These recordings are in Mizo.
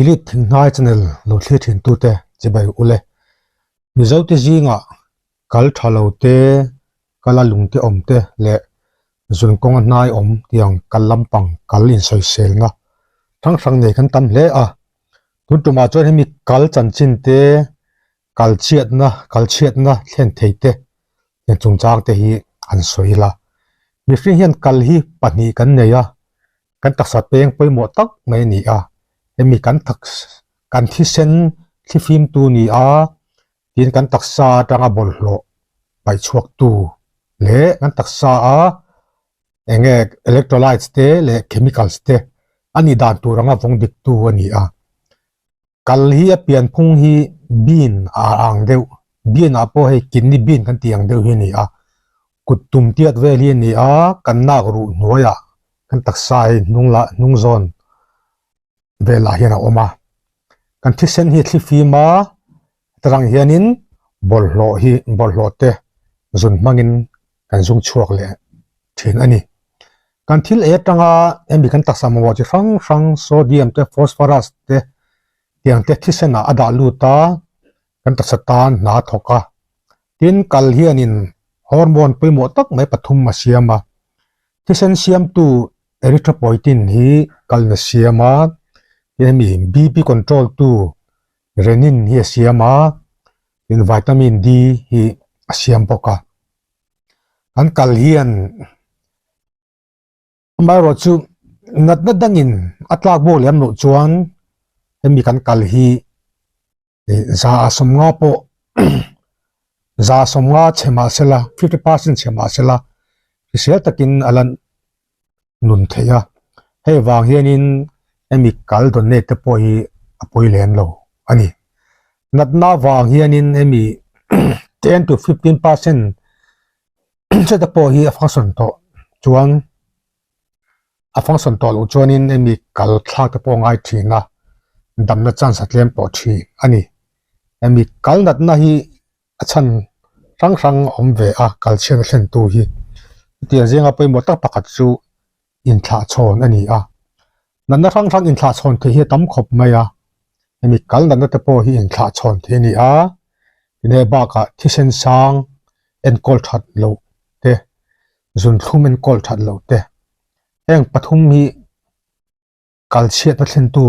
Delete Thinghnai channel lo thlir thin tute chibai ule. Mizo te zingah kal tha lo te, kala lung te awm te leh zun kawnga hnai awm tiang kal lampang kal insawiselna hrang hrang nei kan tam hle a. Tun tumah chuan hemi kal chanchin te, kal chhiatna, kal chhiatna thlen thei te heng chungchang te hi an sawi la. Mihring hian kal hi pahnih kan nei a, kan taksa peng pawimawh tak mai a ni a, hemi kan tak kan thisen thlifimtu ni a, tin kan taksa atanga bawlhhlawh paih chhuaktu leh kan taksa a eng nge electrolytes te leh chemicals te a nih dan tur anga vawng diktu a ni a. Kal hi a pianphung hi bean a ang deuh, bean ah pawh hei kidney bean kan tih ang deuh hi a ni a, kut tum tiat vel hi a ni a, kan nak ruh hnuaiah kan taksa hi hnung lah hnung zawn velah hian a awm a, kan thisen hi a thli fim a, heta tang hianin bawlhhlawh hi bawlhhlawh te zun hmangin kan zung chhuak leh thin a ni. Kan thil ei atanga hemi kan taksa mamawh chi hrang hrang sodium te phosphorus te tiang te thisen ah a dah lut a, kan taksa tan hna a thawk a. Tin, kal hianin hormone pawimawh tak mai pathum a siam a. Thisen siamtu erythropoietin hi kalin a siam a, tin hemi BP control tu renin hi a siam a, tin vitamin D hi a siam bawk a. Kan kal hian amaherawh chu natna dangin a tlak bawk lem loh chuan hemi kan kal hi za a sawmnga pawh za sawmnga chhe mahsela 50% chhe mahsela hrisel takin a la nun theih a, hei vang hianin hemi kal donate te pawh hi a pawi lem lo a ni. Natna vang hianin hemi 10 to 15% te pawh hi a function tawh chuan a function tawh loh chuanin hemi kal thlak te pawh a ngai thin a, damna chance a tlem tawh thin a ni. Hemi kal natna hi a chhan hrang hrang a awm ve a, kal chhiatna thlentu hi. Chutiang zinga pawimawh tak pakhat chu inthlahchhawn a ni a, natna hrang hrang inthlahchhawn theih hi a tam khawp mai a, hemi kal natna te pawh hi inthlahchhawn theih a ni a, tin hei bakah thisen sang enkawl that loh te, zunthlum enkawl that loh te, heng pathum hi kal chhiatna thlentu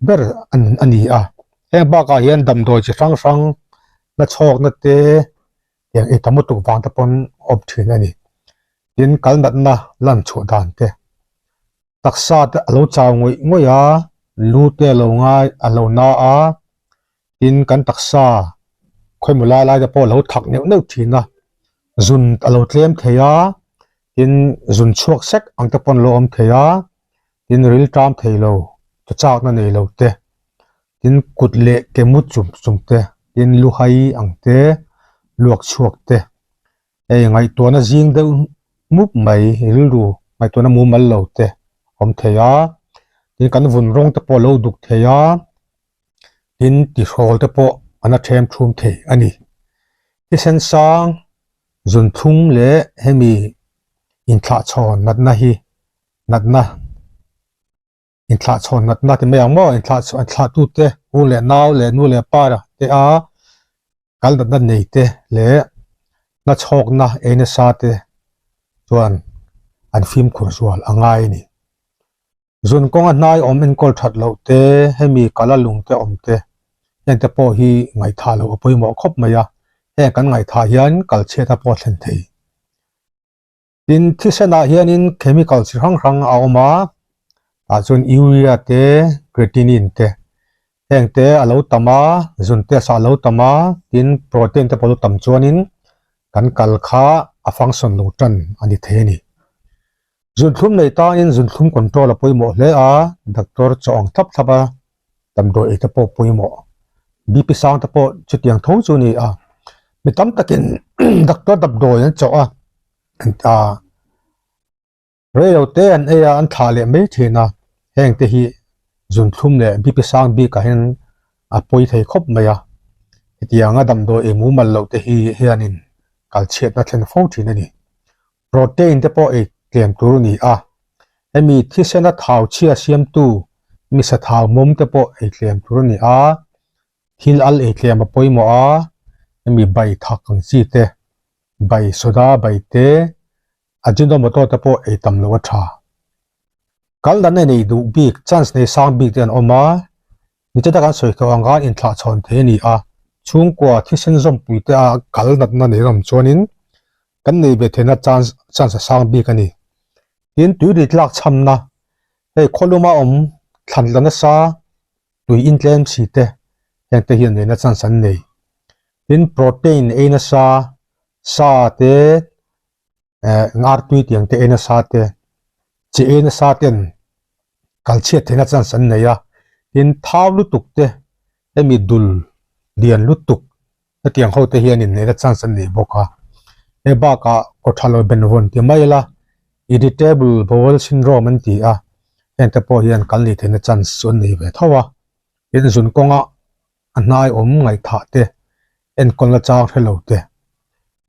ber a ni a, heng bakah hian damdawi chi hrang hrang na chhawkna te tiang ei tam lutuk vang te pawn awm thin a ni, tin kal natna lan chhuah dan te taksa te a lo chau ngawih ngawih a, lu te a lo ngai a lo na a, tin kan taksa khawimaw lai lai te pawh a lo thak neuh neuh thin a, zun a lo tlem thei a, tin zun chhuak sek ang te pawn a lo awm thei a. Tin ril ṭam thei lo, chaw châkna nei lo te, tin kut leh ke mut chum chum te, tin lu hai ang te, luak chhuak te, hei ngaihtuahna zing deuh mup mai rilru ngaihtuahna mumal lo te awm thei a, tin kan vun rawng te pawh a lo duk thei a, tin tihrawl te pawh an a ṭhem ṭhum thei a ni. Thisen sang zunthlum leh hemi inthlahchhawn natna hi natna inthlahchhawn natna ti mai ang maw inthlahchhawn thlahtute u leh nau leh nu leh pa te a kal natna nei te leh nachhawkna ei nasa te chuan an fimkhur zual a ngai a ni. Zun kawnga hnai awm enkawl that loh te hemi kala lung te awm te heng te pawh hi ngaihthah loh a pawimawh khawp mai a, heng kan ngaihthah hian kalchhiatna pawh a thlen thei. Tin, thisenah hianin chemical chi hrang hrang a awm a, tah chuan urea te, creatinine te, heng te a lo tam a, zun test ah a lo tam a, tin protein te pawh a lo tam chuanin kan kal kha a function lo tan a ni thei a ni. Zunthlum nei tanin zunthlum control a pawimawh hle a, doctor chaw ang thlap thlap a, damdawi ei te pawh pawimawh. BP sang te pawh chutiang tho chu a ni a, mi tam takin doctor damdawi an chawh a, ah reilo te an ei a, an thlah leh mai thin a, heng te hi zunthlum leh BP sang bikah hian a pawi thei khawp mai a, hetianga damdawi ei mumal loh te hi hianin kalchhiatna thlen fo thin a ni. Protein te pawh ei tlem tur a ni a, hemi thisena thau chhia siamtu Mi sathau mawm te pawh ei tlem tur a ni a, thil al ei tlem a pawimawh a, hemi bai thak ang chi te, bai soda bai te, Ajinomoto te pawh ei tam loh a tha. Kal dan a nei duh bik, chance nei sang bik te an awm a, Nichata kan sawi tawh ang khan inthlah chhawn thei a ni a, chhungkua thisen zawmpui te a kal natna nei ram chuanin kan nei ve theihna chance chance a sang bik a ni. Tin, tui ri tlak chhamna, hei khawluma awm thlan tla nasa, tui intlem si te, heng te hian neihna chance an nei. Tin, protein ei nasa, sa te, eh ngar tui tiang te ei nasa te, chi ei nasa ten kal chhiat theihna chance an nei a, tin thau lutuk te hemi dul lian lutuk hetiang ho te hian inneihna chance an nei bawk a, hei bakah kawthalo benvawn ti mai ila irritable bowel syndrome an ti a, heng te pawh hian kal nei theihna chance chu an nei ve tho a, tin zun kawnga a hnai awm ngaihthah te, enkawlna chang hre lo te,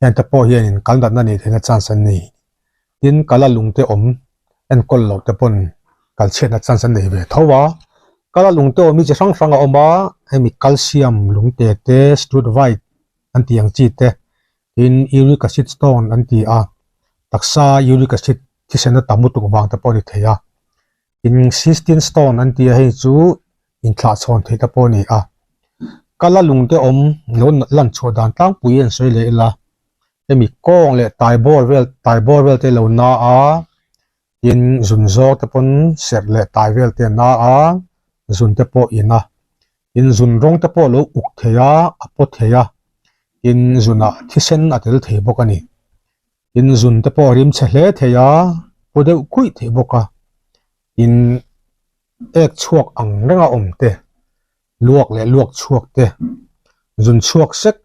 heng te pawh hianin kal natna neih theihna chance an nei. Tin, kala lungte awm enkawl loh te pawn kal chhiatna chance an nei ve tho a. Kala lungte awm hi chi hrang hrang a awm a, hemi calcium lungte te, struvite an tih ang chi te, tin uric acid stone an ti a, taksa uric acid thisen a tam lutuk vang te pawh a ni thei a. In cystine stone an ti a hei chu inthlah chhawn theih te pawh a ni a. Kala lungte awm lo lan chhuah dan tlangpui an sawi leh ila hemi kawng leh tai bawr vel tai bawr vel te lo na a tin zun zawk te pawn serh leh tai vel te a na a zun te pawh in a tin zun rawng te pawh a lo uk thei a a paw thei a tin zunah thisen a tel thei bawk a ni. Tin zun te pawh a rim chhe hle thei a, pu deuh khuih theih bawk a, tin ek chhuak ang renga awm te, luak leh luak chhuak te, zun chhuak sek,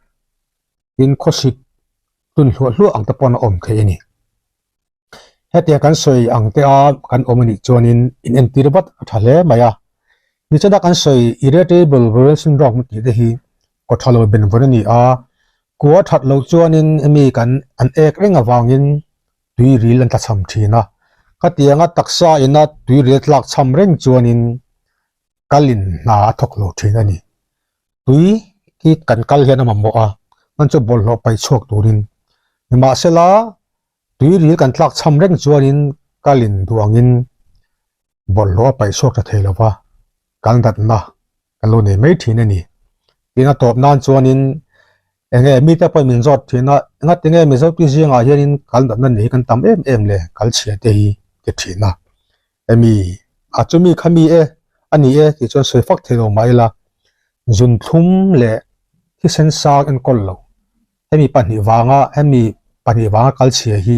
tin khawsik tlun hluah hluah ang te pawn a awm theih a ni. Hetiang kan sawi ang te a kan awm a nih chuanin in entir vat a tha hle mai a, nichana kan sawi irritable bowel syndrome tih te hi kawtha lo benvawn a ni a, kua that loh chuanin hemi kan an ek reng avangin tui ril an tlachham thin a, khatianga taksa ina tui ril tlak chham reng chuanin kalin hna a thawk lo thin a ni. Tui hi kan kal hian a mamawh a, hman chu bawlhhlawh paih chhuak turin. Nimahsela tui ril kan tlak chham reng chuanin kalin duh angin bawlhhlawh a paih chhuak tha thei lo va, kal natna kan lo nei mai thin a ni. Tin a tawp nan chuanin eng nge mite pawhin min zawt thin a, engati nge Mizo pi zingah hianin kal natna nei hi kan tam em em le, kal chhia te hi ti thin a. Emi, a chumi kha mi e, a ni e tih chuan sawi fak thei lo mah ila, zunthlum leh thisen sang enkawl lo, hemi pahnih vanga hemi pahnih vanga kal chhia hi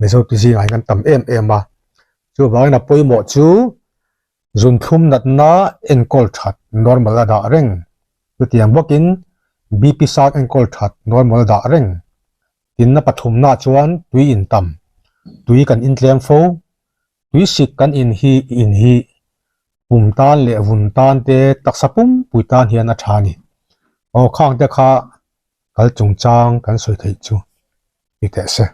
Mizo pi zingah hian kan tam em em a. Chuvangin a pawimawh chu Zunthlum natna enkawl that normal a dah reng. Chutiang bawkin BP sang enkawl that normal a dah reng. Tinna pathumna chuan tui in tam, tui kan intlem fo. Tui sik kan in hi in hi pum tan leh vun tan te taksa pumpui tan hian a tha a ni. Aw khang te kha kal chungchang kan sawi theih chu ni teh se.